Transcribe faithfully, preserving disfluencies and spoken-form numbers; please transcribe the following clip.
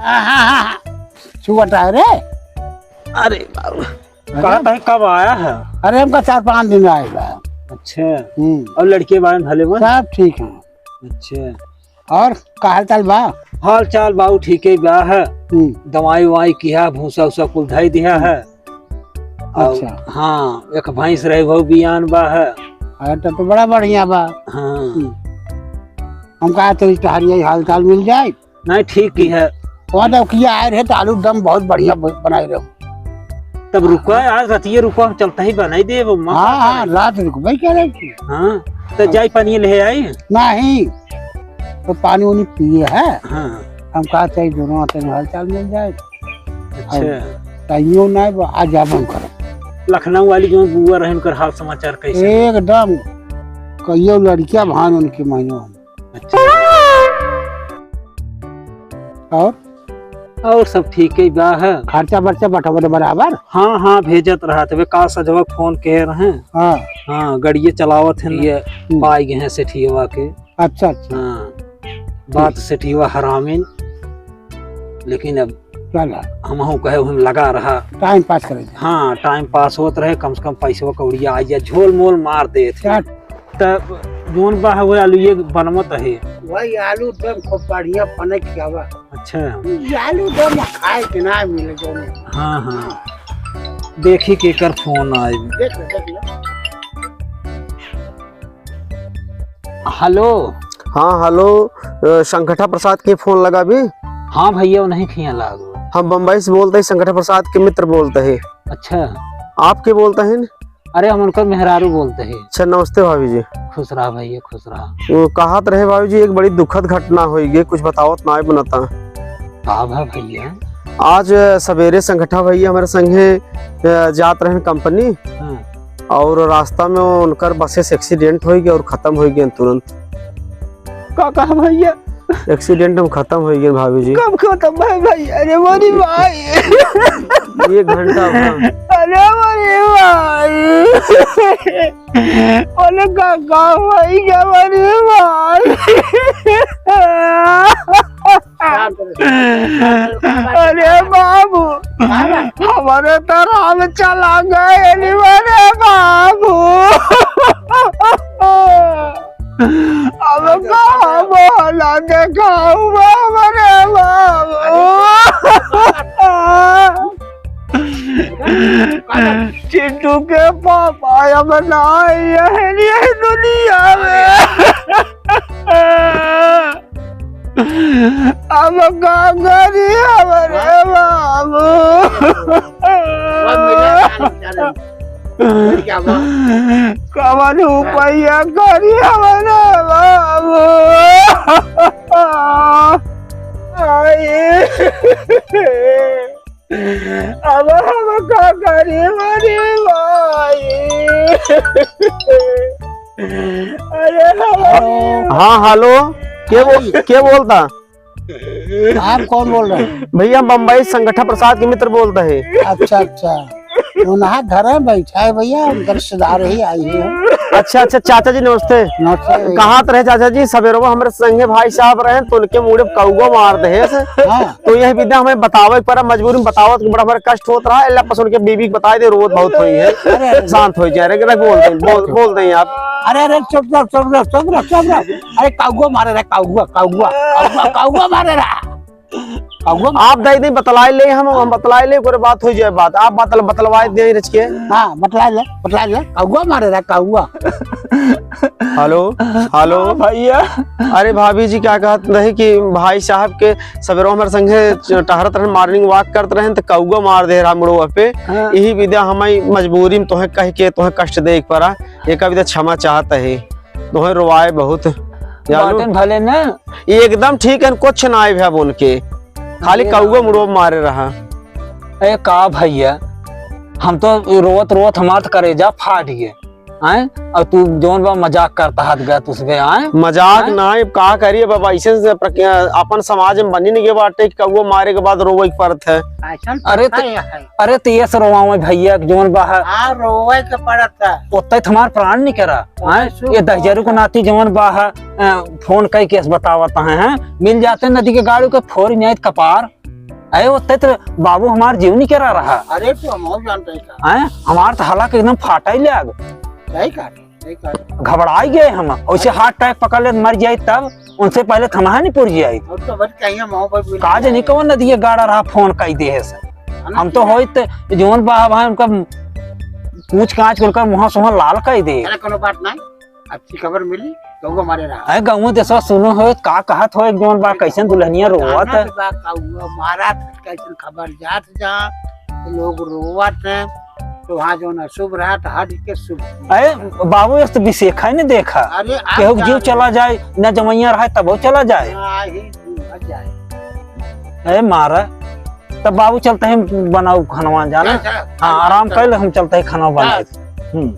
हाँ, हाँ, हाँ, हाँ। छुअटा है रे। अरे बाबू, अरे। कहाँ तक कब आया है? अरे, हमका चार पाँच दिन आए बा। अच्छा। हम्म। और लड़के बारे में भले बा? सब ठीक हैं। अच्छा। और का हाल चाल बा? हाल चाल बाबू ठीक ही बा है। हम्म। दवाई उवाई किया, भूसा उसा कुल धई दिया है। और अच्छा। हाँ, एक भैंस रहे, वो बियान बा है। अरे, तब तो बड़ा बढ़िया बा। हाँ। हम्म। हम कहा तो इस तोहार यही हाल चाल मिल जाए। नहीं, ठीक ही है। वहाँ तो किया आए रहे तो आलू दम बहुत बढ़िया ब-, बनाए रहे। तब रुका, आज रातिये रुका, हम चलता ही बनाई दे, वो मस्त हाँ, हाँ, करे। रात रुकबे करे की। हाँ, तो हाँ। जाई पानी ले आई? नहीं, तो पानी उनी पिए है। हाँ। हम कहा चाहिए दोनों हाथ में हाल चाल मिल जाए। अच्छा। और ताइयों ना वो आ जाबो करे। लखनऊ वाली जो बुआ रहे, उनकर हाल समाचार कैसे? एकदम कहियो लड़कियां भान उनके महीनों में। अच्छा। और? और सब ठीक ही बा है। खर्चा बर्चा बटोरे बराबर? हाँ, हाँ, भेजत रहत हवे। का सजवा फोन कहे रहे? हाँ। हाँ, गड़िए चलावत हैं, ये हम्म। पाई गए हैं सेठियवा के। अच्छा, अच्छा। हाँ, बात सेठियवा हरामिन, लेकिन अब चला। हमहू कहे हम लगा रहा। टाइम पास करे। हाँ, टाइम पास होत रहे, कम से कम पैसवा कौड़िया आ जाए, झोल मोल मार देत। क्या? त जोन बा है, वो आलू ये बनवत है। वही आलू एकदम खूब बढ़िया बने क्या बा। अच्छा। ये आलू दम खाए के ना मिले जोन। हाँ, हाँ। देखी केकर फोन आए। देख लो, देख लो। हेलो। हाँ, हेलो, अ, संकठा प्रसाद के फोन लगा भी? हाँ भैया, उन्हीं खिया लागो। हम बम्बई से बोलते हैं, संकठा प्रसाद के मित्र बोलते हैं। अच्छा। आप के बोलते हैं? अरे, हम उनकर मेहरारू बोलते हैं। अच्छा, नमस्ते भाभी जी। खुश रहा भैया, खुश रहा। वो कहत रहे भाभी जी, एक बड़ी दुखद घटना होई गई, कुछ बतावत ना बनता। का भा भैया? आज सवेरे संगठा भैया हमारे संगे, अ, जात रहन कंपनी हाँ। और रास्ता में उनकर बसे से एक्सीडेंट होई गया और खत्म होई गया तुरंत। का कहा भैया? एक्सीडेंट में खत्म होई गया भाभी जी। कब खत्म है भैया? अरे मोरी भाई। एक घंटा हुआ। अरे मोरी भाई। अरे का, का भाई, का भाई, भाई। अरे बाबू, हमारे तो राम चला गए, अरे बाबू। अब का मोहला देखाऊ हमारे बाबू। चिंटू के पापा अब ना आए हैं ये दुनिया में। अब का करी हमारे बाबू? कवन उपाय करी हमारे बाबू? आई। अब हम का करी हमारी माई? अरे हमारी हाँ, हेलो, के बो-, के बोलता? आप कौन बोल रहे हैं? भैया, हम बम्बई संगठा प्रसाद के मित्र बोलते हैं। अच्छा, अच्छा। उन्हा घरे बैठा है भैया, उनकर रिश्तेदार ही आई है। अच्छा, अच्छा, चाचा जी नमस्ते। नमस्ते। कहाँ त रहे चाचा जी? सवेरवा हमरे संगे भाई साहब रहे, तो उनके मुड़े कौआ मार दे से। हाँ। तो यह विद्या हमें बतावे के पड़ा, मजबूरी में बतावत के बड़ा हमारे कष्ट होत रहा। एला पस उनके बीबी के बताए दे, रोवत बहुत होई है। अरे, अरे। शांत हो जाए रे, बोल दे, बोल, बोल दे आप। अरे, अरे, चुप रह, चुप रह, चुप रह, चुप रह। अरे, कौआ मारे रे, कौआ, कौआ, कौआ, कौआ मारे रे। कौआ मारे। आप दे दे, बतलाए ले, हम, हम बतलाए ले, कोई बात हो जाए बात। आप बतल-, बतलवाए दे रच के। हाँ, बतलाए ले, बतलाए ले। कौआ मारे रे, कौआ। हेलो, हेलो। हाँ, भैया। अरे भाभी जी, क्या कहत रहे कि भाई साहब के सवेरे हमारे संगे च-, टहरत रहन, morning walk करत रहन, त कौआ मार दे रहा मुड़वा पे। हाँ। यही विद्या हमारी मजबूरी में तोहे कह के तोहे कष्ट दे एक परा, एक विद्या क्षमा चाहत है। तोहे रोवाए बहुत। जानू? बाटन भले ना। ये एकदम ठीक है, कुछ ना आए भैया बोन के। खाली अरे कौआ राम। मुड़वा मारे रहा। ए का भैया, हम तो रोवत रोवत हमार तो करेजा फाट गए। आए? और तू जौन बा मजाक करता हाथ गया तुझसे, आए? मजाक आए? ना, अब का करिए बाबा, ऐसे से प्रक-, अपन समाज में बनी नहीं के बाटे कि कौआ मारे के बाद रोवे के पड़त है। ऐसन अरे तो तो, है, है। अरे तो ये से रोवावे भैया, जौन बा है। हाँ, रोवे के पड़त है। ओत्ते तो हमार प्राण नहीं करा, ओत्ते आए? सुख ये दहिजरू को होता। नाती जौन बा है, अ, फोन कई केस बतावत है, हैं? मिल जाते नदी के गाड़ू के फोरी न्यायत कपार। अरे, ओते तो बाबू हमार जीव निकरा रहा। अरे, तो हम और जानते हैं का? हैं? हमार तो हला के एकदम फाटा ही लाग। सही कहा, सही कहा। घबराई गए हम, वैसे हाथ टाइट पकड़ ले मर जाई तब, उनसे पहले थमहा नहीं पुर जाई। और तो बस कहीं हम और बस का जानी कौन नदिया गाड़ा रहा, फोन कई दे है से। हम तो होइत जौन बा भाई उनका पूछ कांच के उनका मुंह सुहा लाल कई दे। अरे, कोनो बात नहीं। अच्छी खबर मिली, तो वो हमारे रहा। अरे, गाँव देशवा सुनो हो, का कहत हो, एक जौन बा, कैसन दुल्हनिया रोवत है। बा, का हुआ, मारा था, कैसन खबर जात जा, तो लोग रोवत हैं, तो वहाँ जौन अशुभ रहा, तो हट के शुभ। अरे, बाबू, ये तो बिसेखा ही नहीं देखा। अरे, आप केहू के जीव जान चला जाए, ना जमैया रहे, तब वो चला जाए। हाँ, ही, ही, हट जाए। अरे, मारा, तब बाबू चलते हैं, बनाओ खानवा जाना। अच्छा, हाँ, आराम कर ले, हम चलते हैं खाना बनाए। हाँ। हम्म।